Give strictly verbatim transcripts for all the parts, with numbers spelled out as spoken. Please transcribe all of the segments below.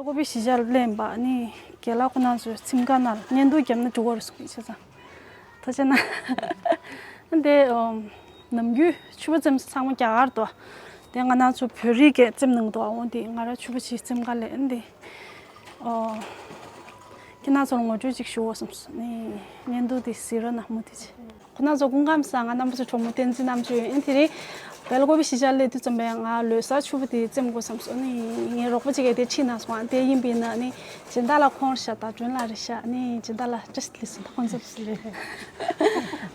ཀོ་པི་གཞིས་ཆགས་ལ་ལེན་པ་ནི་རྒན་ལགས་ཁོ་ན་ཚོའི་ཚེམས་ཁང་ནང་ལ་བརྙན་ཐུང་བརྒྱབ་ན་འགྲིག་གི་རེད་གསུངས་པ་བྱས་ཙང་། ཐུགས་རྗེ་གནང་། འདི་ནམ་རྒྱུན་ཕྱུ་པ་བཙེམས་ས་ཚང་མ་རྒྱ་གར་འདུག་དེ་ང་རང་ཚོ་བོད་རིགས་ཀྱིས་བཙེམས་གནང་གི་འདུག་འོ་འདི་ང་རང་ཕྱུ་པ་ཞིག་ཚེམས་ཁང་ལ་འདི། ཨོ། ཁྱེད་རང་ཚོར་ངོ་སྤྲོད་ཅིག་ཞུ་འོ་བསམས་སོང་ནི། བརྙན་ཐུང་དེ་གཟིགས་རོགས་གནང་མུ་མཐུད་བྱས། ཁོ་རང་ཚོ་སྐུ་ཁམས་བཟང་། ང་རྣམ་པ་ཚོ་གྲོགས་མོ་བསྟན་འཛིན་རྣམ་དཔྱོད་ཡིན། དེ་རིང་སྦེལ་ཀོབ་གཞིས་ཆགས་སླེབས་དུས་ཙམ་པས་ང་ལོ་གསར་ཕྱུ་པ་དེ་བཙེམ་དགོས་བསམས་སོང་ནི། ངའི་རོགས་པ་ཅིག་གིས་དེ་ཁྲིད་གནང་སོང་། དེ་ཡིན་པས་ན་ནི་སྦྱིན་བདག་ལགས་ཁོང་རེད་ཤག་ད་སྒྲོན་ལགས་རེད་ཤག་ནི་སྦྱིན་བདག་ལགས་བཀྲ་ཤིས་བདེ་ལེགས་ཟེར། ད་ཁོང་ཚོ་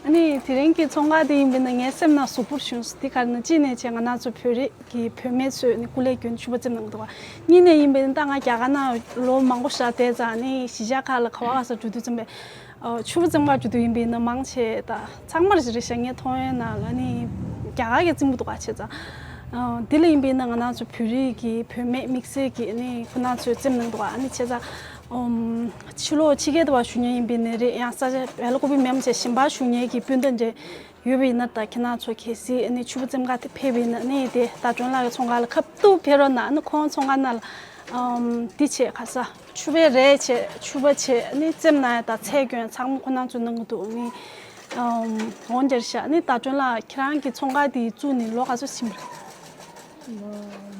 ལ་ནི་དེ་རིང་གི་ཚོང་ཁང་དེ་ཡིན་པས་ན་ངའི་སེམས་ནང་ཟུག་པོ་བྱུང་སོང་། དེ་ག་རེ་ན་གཅིག་ནས་བྱས་ང་རང་ཚོ་བོད་རིགས་ཀྱི་བུད་མེད་ཚོས་ནི་སྐུ་ལས་བསྐྱོན་ཕྱུ་པ་བཙེམ་གནང་གི་འདུག་ག་གཉིས་ནས་ཡིན་པས་ན་ད་ང་རྒྱ་གར་ནང་ལོ་མང་པོ་ཞིག་བསྡད་ཙང་ནི་གཞིས་ཆགས་ཁག་ལ་ག་བ་ག་ས་འགྲོ་དུས་ཙམ་པས། ཨོ། ཕྱུ་པ་བཙེམ་ག་འགྲོ་དུས་ཡིན་པས་ན་མང་ཆེ་ད་ཚང་མར་རེད་ཤག་ངས་མཐོང་ཡོང་ན་ལ་ནི་རྒྱ་གར་གྱིས་བཙེམ་གི་འདུག་ག་བྱས་ཙང་། ཨོ། འདི་ལ་ཡིན་པས་ན་ང་རང་ཚོ་བོད་རིགས་ཀྱི་བུད་མེད་དམིགས་བསལ་གྱི་ནི་ཁོ་རང་ཚོས་བཙེམ་གནང་འདུག་ག་ཨ་ནི་བྱས་ཙང་། ཨོམ། ཕྱི་ལོགས་ཕྱི་རྒྱལ་དུ་བ་བཞུགས་མཁན་ཡིན་པས་ན་རེད། ཡང་ས་ཆ་སྦེལ་ཀོབ་མིན་པ་བྱས་གཞན་པ་བཞུགས་མཁན་གྱི་སྤུན་ཟླ་འདྲ་ཡོད་པ་ཡིན་ན་ད་ཁྱེད་རང་ཚོ་གལ་སྲིད་ནི་ཕྱུ་པ་བཙེམ་ག་དེ་ཕེབས་པ་ཡིན་ན་ནི་དེ་ད་སྒྲོན་ལགས་ཀྱི་ཚོང་ཁང་ལ་ཁ་ཐུག་ཕེབས་རོགས་གནང་། ཨ་ནི་ཁོང་ཚོང་ཁང་ནང་ལ་ཨམ་འདི་བྱས་ག་ས་ཕྱུ་པའི་རས་བྱས་ཕྱུ་པ་བྱས་ནི་བཙེམ་གནང་ཡ་ད་ཚལ་གྱོན་ཚང་མ་ཁོ་རང་ཚོས་གནང་གི་འདུག་ནི་ཨམ་འོང་རྒྱུ་རེད་ཤག་ནི་ད་སྒྲོན་ལགས་ཁྱེད་རང་གི་ཚོང་ཁང་དེ་བཙུགས་ནས་ལོ་ག་ཚོད་ཕྱིན་པ་རེད། ལོ་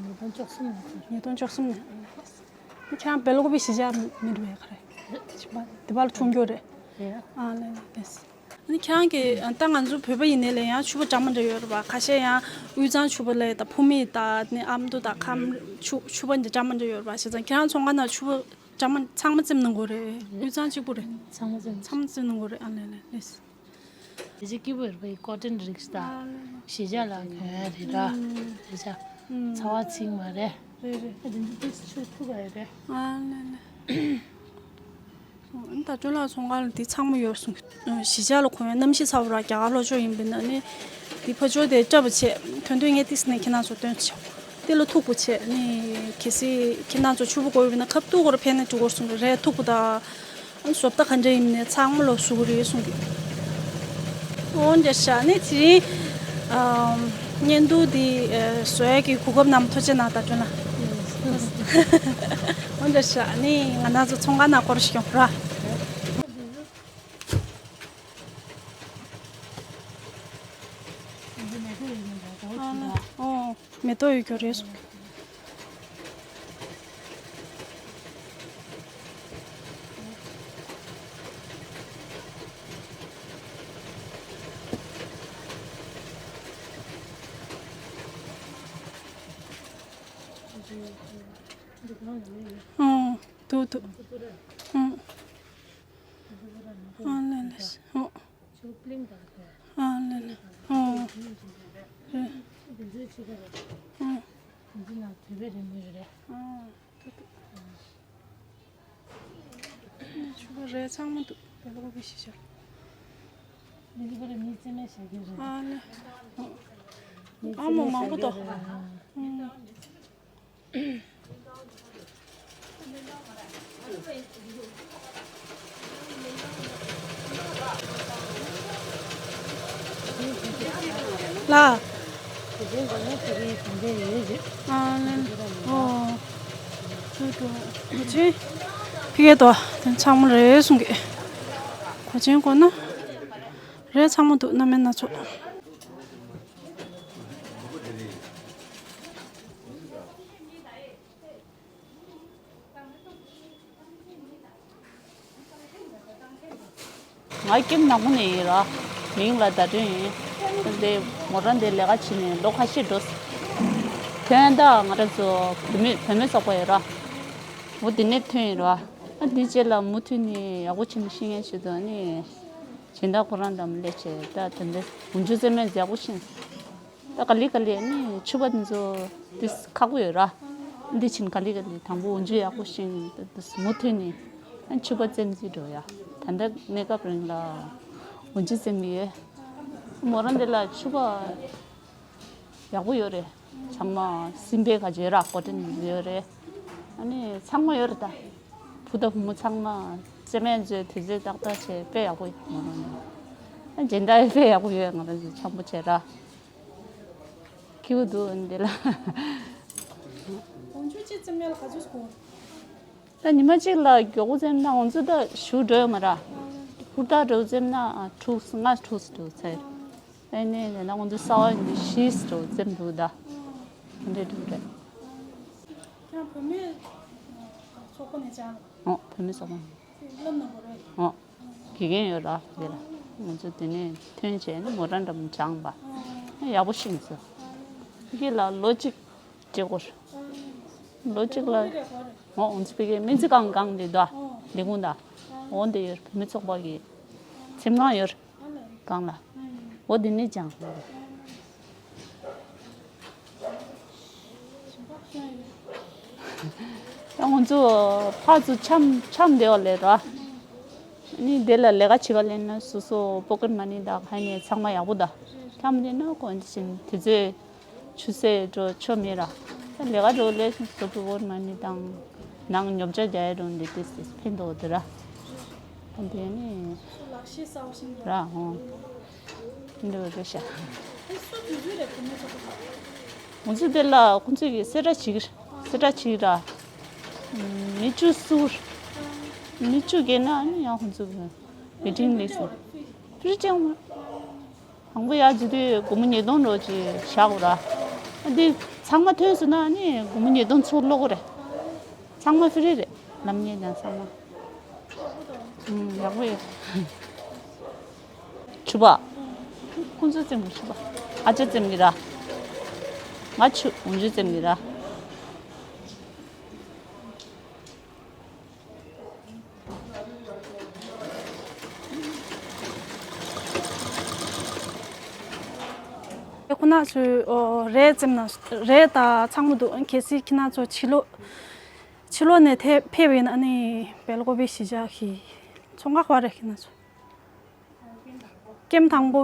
ཉིས་སྟོང་བཅུ་གསུམ་ནས། ཉིས་སྟོང་བཅུ་གསུམ་ནས། ཁྱེད་རང་སྦེལ་ཀོབ་གཞིས་ཆགས་མི་འགྲོ་བའི་ག་རེ། དེ་པར་ཆུང་འགྱོ་རེད། རེད། ཨ་ལེ་ལེ་ལེ། ཨ་ནི་ཁྱེད་རང་གི་ད་ང་ཚོ་བོད་པ་ཡིན་ནའི་ལས་ཡང་ཕྱུ་པ་འདྲ་མི་འདྲ་ཡོད་རེད་པ། ཁ་ཤས་ཡང་དབུས་གཙང་ཕྱུ་པ་ལས་ད་ཕུ་མེད་ད་ནི་ཨ་མདོ་ད་ཁམས་ཕྱུ་ཕྱུ་པ་འདི་འདྲ་མི་འདྲ་ཡོད་རེད་པ། བྱས་ཙང་ཁྱེད་རང་ཚོང་ཁང་ནང་ཕྱུ་པ་འདྲ་མི་ཚང་མ་བཙེམ་གནང་གི་རེད། དབུས་གཙང་གཅིག་པུ་རེད། ཚང་མ་བཙེམ། ཚང་མ་བཙེམ་གནང་གི་རེད། ཨ་ལེ་ལེ་ལེ། དེ་ཅི་སྐྱིད་པོ་རེད་པ། ཡི་ཀོ་ཊོན་རིགས་དང་ཨ་ལེ་ལེ། གཞིས་ཆགས་ལ་གོན་ཡ་རེད་ར། ཨུམ། རེད་ཤག་ཨུམ། ཚ་བ་ཚིག་མ་རེད། རེད་རེད། ཨ་དེ་ཚོ་ཏོག་ཙམ་ཆུ་ཐུག་ག་ཡོད་རེད། ཨ་ལེ་ལེ། ཨོ། ཨ་ནི་ད་སྒྲོན་ལགས་ཚོང་ཁང་ལ་འདི་ཚང་མ་ཡོད་གསུངས། ཨ་གཞིས་ཆགས་ལ་གོན་ཡ་གནམ་གཤིས་ཚ་བོ་ར་རྒྱ་གར་ལྷོ་ཕྱོགས་ཡིན་པས་ན་ནི་འདི་ཕར་ཕྱོགས་དེ་སྐྲ་བ་བྱས་ཐོན་ཐོན་ངས་ཏིས་ནས་ཁྱེད་རང་ཚོ་སྟོན་ཆོག་དེ་ལ་མཐུག་པོ་བྱས་ནི་གལ་སྲིད་ཁྱེད་རང་ཚོ་ཕྱུ་པ་དགོས་ཡོད་ན་ཁ་ཐུག་གོ་ར་ཕེབས་ན་འགྲིག་གོ་གསུངས་རེད། མཐུག་པོ་དང་། ཨ་བཟོ་ལྟ་ག་འདྲ་ཡིན་ནའི་ཚང་མ་ལོ་བཟོ་གི་རེད་གསུངས་འདུག་འོན་ཀྱང་ཤ་ནི་དེ་རིང་ཨམ་བརྙན་ཐུང་འདི་ཨ་བཟོ་ཡས་ཀྱི་གོ་སྐབས་གནང་བ་ཐུགས་རྗེ་གནང་ད་སྒྲོན་ལགས། འོན་ཀྱང་ཤ་ནི་ང་རང་ཚོ་ཚོང་ཁང་ནང་སྐོར་ཞིག་ཡོང་ར། ཨ་ལ་ཨོ། མེ་ཏོག་ཡོད་རྒྱུ་རེད་གསུངས། ཨོ། འདུག་འདུག་ཨོ། ཨ་ལ་ལ་ཨོ། ཨ་ལ་ལ། ཨོ། རེད། ཨོ། ཨོ། ཕྱུ་པ་རས་ཚང་མ་འདུག་སྦེལ་ཀོབ་གཞིས་ཆགས། ཨ་ལ། ཨོ། ཨ་མ་མང་པོ་འདུག་ཨོ། ལ། ཨ་ལེ། ཨོ། ཅུ་ཏུ། གོ་ཆེན། ཕི་གེ་ཏོ། དེ་ཚང་མ་རེད་གསུང་གི་གོ་ཆེན་གོ་ན། རེད་ཚང་མ་འདུག་སྣ་མིན་སྣ་ཚོགས། ང་ཀེམ་ནག་མོ་ནས་ཡིན་ར། མིང་ལ་ཟླ་སྒྲོན་ཡིན། འདི་མོ་རང་འདི་ལས་ཀ་བྱེད་ནས་ལོ་ཁ་ཤས་འགྲོ། ཐོན་ད་ང་རང་ཚོ་བུད་མེད་བུད་མེད་ཚོགས་པ་ཡོད་ར། འོ་འདི་ནས་ཐོན་ཡིན་ར། ཨ་འདི་རྗེས་ལ་མུ་མཐུད་ནས་ཡག་པོ་བྱེད་ནས་ཤེས་མཁན་བྱེད་དོ་ནི། སྦྱིན་བདག་ཁོ་རང་དང་ལས་བྱེད་ད་དེ་འདྲ་འུ་ཅུ་རྩེད་མོ་ཡག་པོ་ཤེས། ད་ག་ལེ་ག་ལེ་ནི་ཕྱུ་པ་འདི་ཚོ་ཏིས་ཁག་པོ་ཡོད་ར། འདི་ཕྱིན་ག་ལེ་ག་ལེ་དང་པོ་འུ་ཅུ་ཡག་པོ་ཤེས་ནི་ཏིས་མུ་མཐུད་ནི་ཨ་ཕྱུ་པ་རྩེད་རྩེད་འགྲོ་ཡ། ད་ལྟ་གནས་སྐབས་རིང་ལ་འུ་ཅུ་རྩེད་མི་ཡོད། མོ་རང་འདི་ལ་ཕྱུ་པ་ཡག་པོ་ཡོད་རེད། ཚང་མ་སིམ་པའི་ག་ཅེ་ར་ཀོ་ཏན་ཡོད་རེད། ཨ་ནི་ཚང་མ་ཡོད་རེད་ད། བུ་དང་བུ་མོ་ཚང་མ་རྩེད་མོ་མཛད་དུས་ཚོད་ཏག་ཏག་བྱས་དཔེ་ཡག་པོ་ཡོད་མོ་རང་ནི། ཨ་སྦྱིན་བདག་དཔེ་ཡག་པོ་ཡོད་ང་རང་ཚོ་འཆམ་པོ་བྱས་ར། ཁྱེའུ་འདུག་འདི་ལ། འོ་ཆུ་ཅི་རྩེད་མོ་ལ་ག་ཚོད་དགོས། ད་ཉི་མ་གཅིག་ལ་མགྱོགས་པོ་ཙམ་ན་ང་ཚོ་ད་ཞུ་འགྲོ་ཡོད་མ་ར། ཧུར་ཐག་འགྲོ་ཙམ་ན་དྲུག་ལྔ་དྲུག་འགྲོ་ཚར། ཨ་ནི་ད་ང་ཚོ་ས་བ་ཉི་ཤུ་འགྲོ་ཙམ་འདུག་ད། འདི་འདྲ་འགྲོ་རེད། ཁྱེད་བུད་མེད་ཚོགས་པ་ནས་སྦྱངས། ཨོ་བུད་མེད་ཚོགས་པ་ནས། སློབ་གནང་བ་རེད། ཨོ། དགེ་རྒན་ཡོད་ར་དེ་ལ། ང་ཚོ་དེ་ནས་ཐོན་བྱས་ནས་མོ་རང་འདྲ་མོ་སྦྱངས་པ། ཡག་པོ་ཤེས་སོང་། ཁྱེད་ལ་ལོ་གཅིག་བྱེད་དགོས། ལོ་གཅིག་ལ། ཨོ་ང་ཚོ་ཕ་གིའི་སྨན་རྩིས་ཁང་སྒང་དེ་ད། ལས་ཁུངས་ད། འོ་འདི་ཡོད་བུད་མེད་ཚོགས་པ་གི། ཚེམ་ཁང་ཡོད། སྒང་ལ། འོ་འདི་ནས་སྦྱངས། ད་ང་ཚོ་ཕར་ཚུར་འཁྱམ་འཁྱམ་བསྡད་པ་ལས་ར། ནི་དེ་ལ་ལས་ཀ་བྱེད་ག་སླེབས་ན་སོ་སོ་པོ་ཀེཊ་མ་ནི་དང་ཧ་ནི་ཚང་མ་ཡག་པོ་ད། འཁྱམ་བསྡད་ན་ཀོན་ཌི་ཤན་དེ་ཚོས་ཆུ་ཚོད་འགྲོ་ཆོ་མེད་ར། ད་ལས་ཀ་འགྲོ་སླེབས་སོ་སོ་པོ་ཀེཊ་མ་ནི་དང་ནང་ཉོ་ཆ་རྒྱག་ཡ་འགྲོ་འདི་དེ་ཕན་ཐོགས་འདི་ར། དེ་ནི་ལག་ཤེས་གསར་པ་ཞིག་ར་ཧོ། འདི་རེད་ཤག་དེ་སུ་དུས་ཚོད་རེད་བུད་མེད་ཚོགས་པ། ང་ཚོ་དེ་ལ་ཁོང་ཚོས་ཀྱི་གསལ་བསྒྲགས་བྱེད་ཀྱི་གསལ་བསྒྲགས་བྱེད་ཀྱི་ར། མི་བཅུ་ཟུར། མི་བཅུ་བརྒལ་ན་ནི་ཡང་ཁོང་ཚོ་གི་མི་ཊིང་ལས་སོང་། ཕི་རི་ཅང་མ། དང་པོ་ཡར་འཛུལ་དུས་སྒོར་མོ་ཉིས་སྟོང་རོ་ཅིག་བཞག་དགོས་ར། ཨ་འདི་ཚང་མ་ཐོན་སོང་ན་ནི་སྒོར་མོ་ཉིས་སྟོང་ཚུར་སློག་གི་རེད། ཚང་མ་ཕི་རི་རེད། ལམ་ངེས་ཀྱང་ཚང་མ། ཨུམ་ཡག་པོ་ཡོད། ཕྱུ་པ། ཁོང་ཚོ་བཙེམ་གི་ཕྱུ་པ། ཨ་ཅག་བཙེམ་གི་ར། ང་ཆུ་འོང་ཆུ་བཙེམ་གི་ར། ཁོ་ན་ཚོས་རས་བཙེམ་ན་རས་དང་ཚང་མ་འདུག་གལ་སྲིད་ཁྱེད་ན་ཚོ་ཕྱི་ལོགས་ཕྱི་ལོགས་ནས་ཐེ་ཕེབས་ཡིན་ན་ནི་བེལ་ཀོ་བི་གཞིས་ཆགས་ཀྱི་ཚོང་ཁང་ག་པར་རེད་ཁྱེད་ན་ཚོ། ཀེམ་དང་པོ།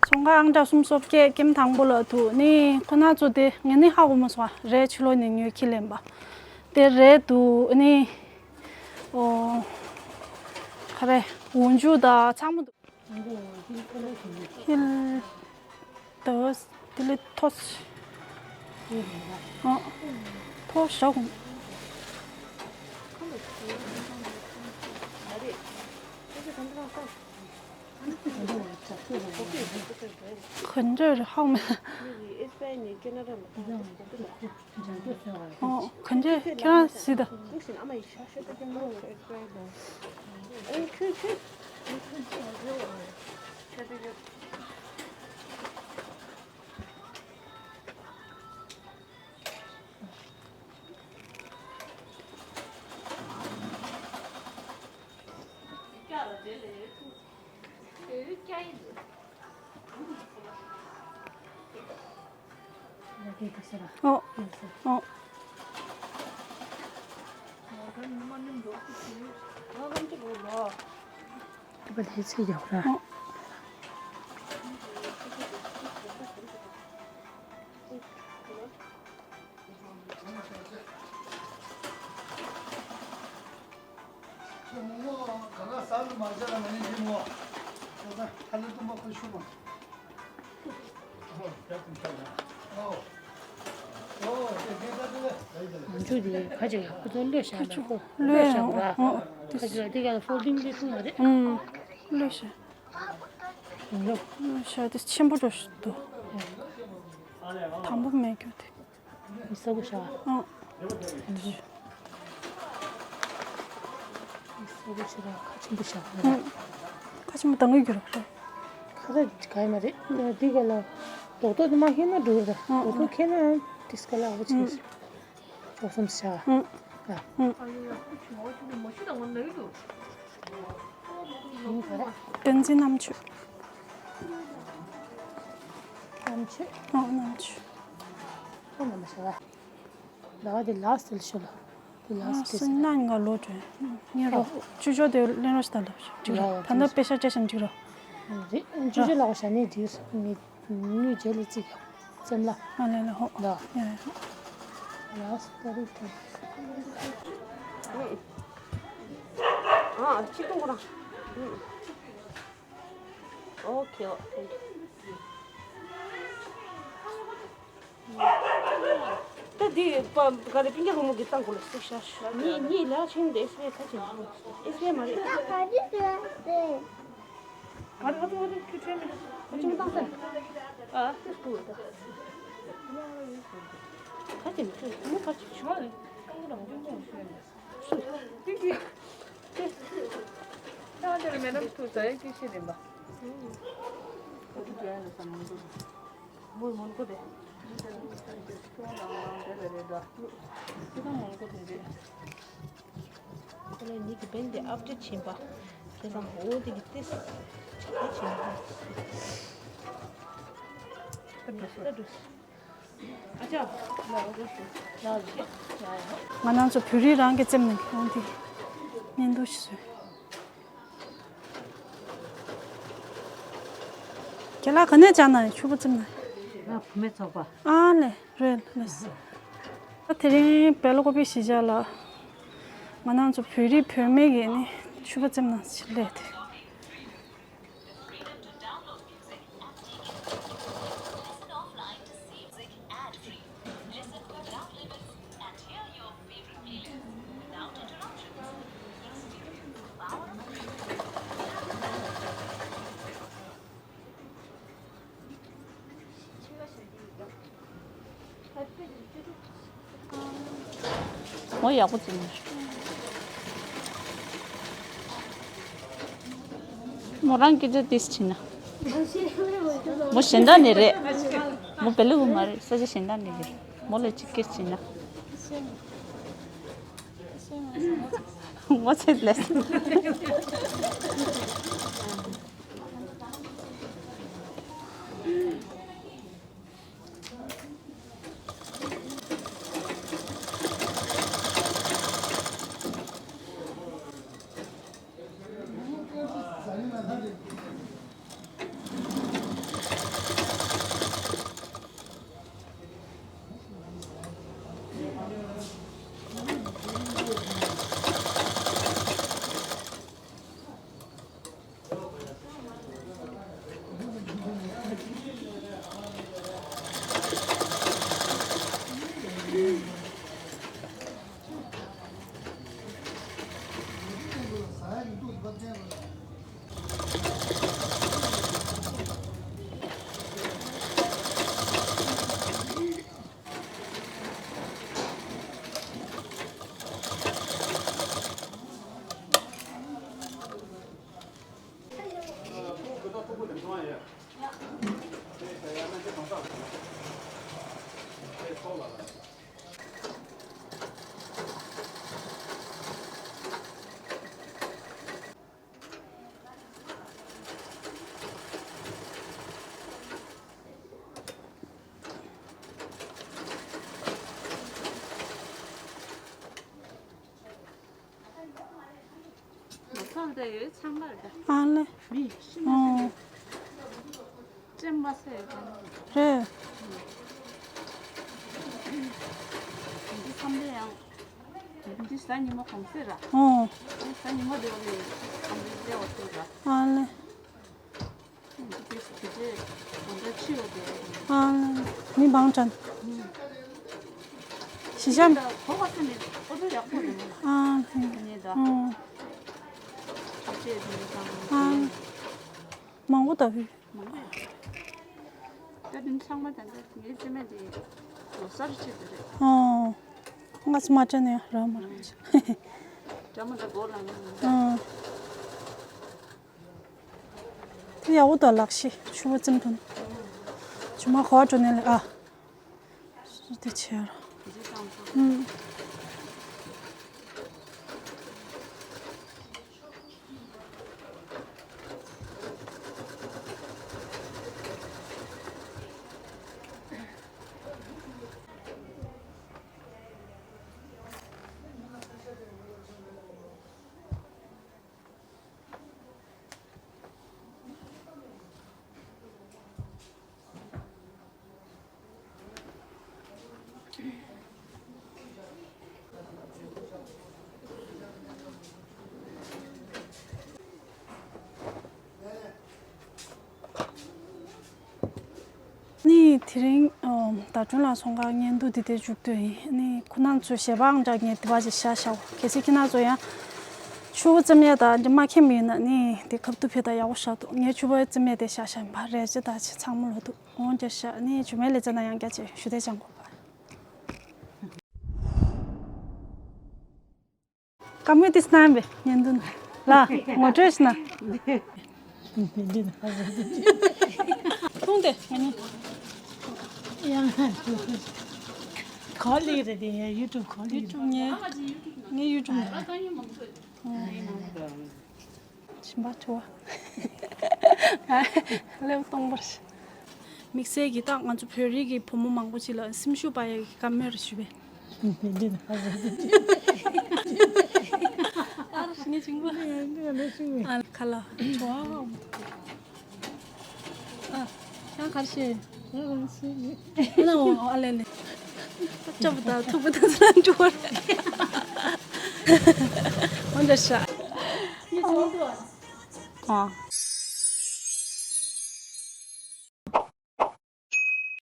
ཚོང་ཁང་ཨང་གྲངས་སུམ་ཅུ་སོ་བརྒྱད་ཀེམ་དང་པོ་ལ་འདུག་ནི་ཁོ་ན་ཚོ་དེ་ངས་ནི་ཧ་གོ་མ་སོང་། རས་ཕྱི་ལོགས་ནས་ཉོས་ཁྱི་ལེན་པ། དེ་རས་འདུག་ནི། ཨོ། ག་རེ། འོག་འཇུག་དང་ཚང་མ་འདུག་ཧིལ། དེ་ལས་ཐོས། ཨ། ཐོས་ཞོག་ག་འདྲ་རེད་ཧ་མ། ཨོ། ག་འདྲ་ཁྱེད་རང་གཟིགས་དང་། ཨོ། ཨོ། ཨོ། ང་ཚོ་དེ་ཁ་ཅིག་ཡག་པོ་ཚོ་གློད་བཞག་ན་ཁོ་གློད་བཞག་ར། ཁ་ཅིག་ལ་དེ་ག་ལ་ཧྥོལ་ཌིང་གློད་ཐུབ་མ་རེད། ཨུམ། གློད་བཞག་ཤ་དེ་ཆེན་པོ་འགྲོ་ཤི་འདུག་དང་པོ་མེད་རྒྱུ་དེ། མི་ས་གོ་ཤ། ཨང་། མི་ས་གོ་ཤ་ཁ་ཆེན་པོ་ཤ། ཨང་། ཁ་ཆེན་པོ་དང་གི་རྒྱུ་རོགས། ཁ་ད་ག་ཡི་མ་རེད། འདི་ག་ལ། རྡོག་རྡོག་དེ་མ་ཁེལ་ན་འགྲོ་ར། རྡོག་རྡོག་ཁེལ་ན་ཏིས་ཀ་ལ་ཨ་བོ་ཆེ། ཅོག་སུམ་ཤ། ཨང་། ཨང་། བན་ཛི་རྣམ་ཆོས། རྣམ་ཆོས། ཨོ་རྣམ་ཆོས། ཁོ་རྣམ་པ་ཤ་བ། ཟླ་བ་དེ་ལ་སི་ཊི་ལ་ཤོ་ལ། དེ་ལ་སི་ཊི་སི་ན་ང་ལོ་དྲན། ཉེ་རོ། ཨོ། ཅུ་ཅོ་དེ་ལེན་རོ་ཤ་ད་ལོ་ཅིག་ར། ད་ནི་པེ་ཤ་ཅེ་ཤམ་ཅིག་རོ། རེད། ཅུ་ཅོ་ལ་གོ་ཤ་ནི་དེ་ནི་ནུས་རྗེས་ལ་ཅིག་ཡོད། སེམས་ལ། ཨ་ལེ་ལེ་ཧོ། ལ། ཡ་ཡ། ལ་སི་ཊི་རི་ཐེ། ཨ་ཆིག་སྟོང་ཁོ་རང་། ཨོ་ཁེ་ཨོ་ཁེ། ད་ དེ་པ་ག་རེ་པིན་ཀ་ལྷུང་མོ་གི་བཏང་དགོས་ལ་སུ་ཤ་ཤ་གཉིས་གཉིས་ལ་ཆིང་དེ་ཨེས་བི་ཨའི་ཁ་ཆེ་ཨེས་བི་ཨའི་མ་རེད། ག་རེ་ག་རེ་ག་རེ་ཁྱོད་ཁྲོས་མེད། ཁ་ཆེ་མ་བཏང་ས། ཨ་ཁྱོད་སྐུ་ད། ཁ་ཆེ་མི་ཁྱོད་མོ་ཁ་ཆེ་ཆུང་བ་རེད། ཁ་ཆེ་རང་ཆུང་ཆུང་ཤོད་ནས། སུ་ཏི་ཏི་ཏི། ད་དེར་མེ་ལམ་ཐུག་ས་ཡ་ཀི་ཤི་རིམ་པ། ཁོ་ཚོ་ཡ་ལ་ས་མང་ཚོ། མོ་མོན་གོ་དེ། ཁོ་ལ་ཉིད་ཀྱི་བན་དེ་ཨབ་ཏེ་ཆེན་པ། ཁྱེད་རང་འོ་དེ་གི་ཏེ། ཆ་ཆེན་པ། ཨ་ཅག་ང་རང་ཚོ་བོད་རིགས་རང་གི་རྩེད་མོ་ནང་གི་ཁང་དེ་བརྙན་ཐུང་ཞིག་བཟོས། ཁྱེད་ལ་ག་ནས་བཅར་ན་ཡང་ཕྱུ་པ་བཙེམ་ན། ང་བུད་མེད་ཚོགས་པ། ཨ་ལེ་རེད་ལེ། ད་དེ་རིང་བེ་ལ་ཀོ་པི་གཞིས་ཆགས་ལ་ང་རང་ཚོ་བོད་རིགས་བུད་མེད་ཀྱིས་ནི་ཕྱུ་པ་བཙེམ་ན་ཞིག་སླེབས་ཏེ། མོ་ཡག་པོ་བྱུང་། མོ་རང་སྐད་ཆ་ཏིས་བྱིན་ན། མོ་གཞན་དག་ནས་རེད། མོ་བེ་ལུ་གུ་མ་རེད། ས་ཆ་གཞན་དག་ནས་རེད། མོ་ལ་ཅིག་སྐད་བྱིན་ན། མོ་ཚེ་ལས། མ་ཚང་ད་ཡོད་ཚང་མར་ད། ཨ་ལེ། མི་ཤི་མ་ཤི་ནས། ཅེམ་མ་སེ་ཡོད་ཀྱང་། རེད། འདི་བསམ་པའི་ཡང་། འདི་ཟ་ཉི་མ་གོང་སེ་ར། ཨོ། འདི་ཟ་ཉི་མ་དེ་བ་ནས་བསམ་པའི་ལས་བ་ཐུག་ར། ཨ་ལེ། ཨ། མི་མང་དྲགས། གཞིས་ཆགས། ཨ། ཨ། མང་པོ་ལྟ་བུ། ཨ། ང་ཚོ་མ་དྲན་ནས་རག་མ་རག་ཅིག་ཨ། དེ་ཡག་པོ་འདུག་ལག་ཤེས་ཕྱུ་པ་བཙེམ་ཐུབ་ན། ཇུ་མ་གོ་བ་འགྲོ་ནས་ལ་ཨ། སུ་དེ་བྱེད་རོགས། ཨུམ། ནི་དེ་རིང་ཨོ། ཟླ་སྒྲོན་ལགས་ཚོང་ཁང་བརྙན་ཐུང་འདི་དེ་མཇུག་སྡོད་ཡིན། ཨ་ནི་ཁོ་རང་ཚོའི་ཞལ་པར་འདྲ་ངས་དེ་བ་ཞིག་བཞག་བཞག་གལ་སྲིད་ཁྱེད་རང་ཚོ་ཡང་ཆུ་བོ་རྩེད་མོ་དང་མ་མཁྱེན་པ་ཡིན་ན་ནི་དེ་ཁ་ཐུག་ཕེབས་དང་ཡག་པོ་བཞག་འདུག་ངས་ཆུ་བོ་རྩེད་མོ་དེ་བཞག་བཞག་ཡིན་པ་རེད། ཅེས་ད་ཅི་ཚང་མ་ལོ་འདུག་འོང་རྒྱ་ཤ་ནི་ཇུ་མའི་ལེ་ཙེ་ན་ཡང་རྒྱ་ཆེ་ཞུ་དེ་ཅང་གོ་པ། ཀ་མུ་ཏི་སྣང་བའི་ཉན་དུ་ན་ལ་ངོ་སྤྲོད་ཤི་ན། ཐུང་དེ་ང་ནི་ཡང་གོ་ལི་རེད་དེ་ཡུ་ཊུབ་གོ་ལི་ཡུ་ཊུབ་ངའི་ངའི་ཡུ་ཊུབ་ནས། ཞིམ་པ་ཆུ་བ། ལེའུ་སྟོང་པར། དམིགས་བསལ་གྱིས་ད་ང་ཚོ་བོད་རིགས་ཀྱི་བུ་མོ་མང་པོ་ཅིག་ལ་སེམས་ཤུགས་སྤར་ཡག་གི་བཀའ་མོལ་རེ་ཞུས་པས། འདི་ནི་ཧ་ཟེར། ཨ་ར་ཞི་ནི་ཆིང་པོ། འདི་ནི་ལེ་ཤི་མི། ཨ་ཁ་ལ་ཆུ་བ། ཨ། ཡང་གར་ཤེས། ཡང་གར་ཤེས། ཨ་ལ་འོ་ཨ་ལེ་ལེ། ལྕགས་པོ་དང་ཐུག་པོ་དང་ཚ་འགྲོ་བར། འོན་ཏེ་ཤ། ཨ།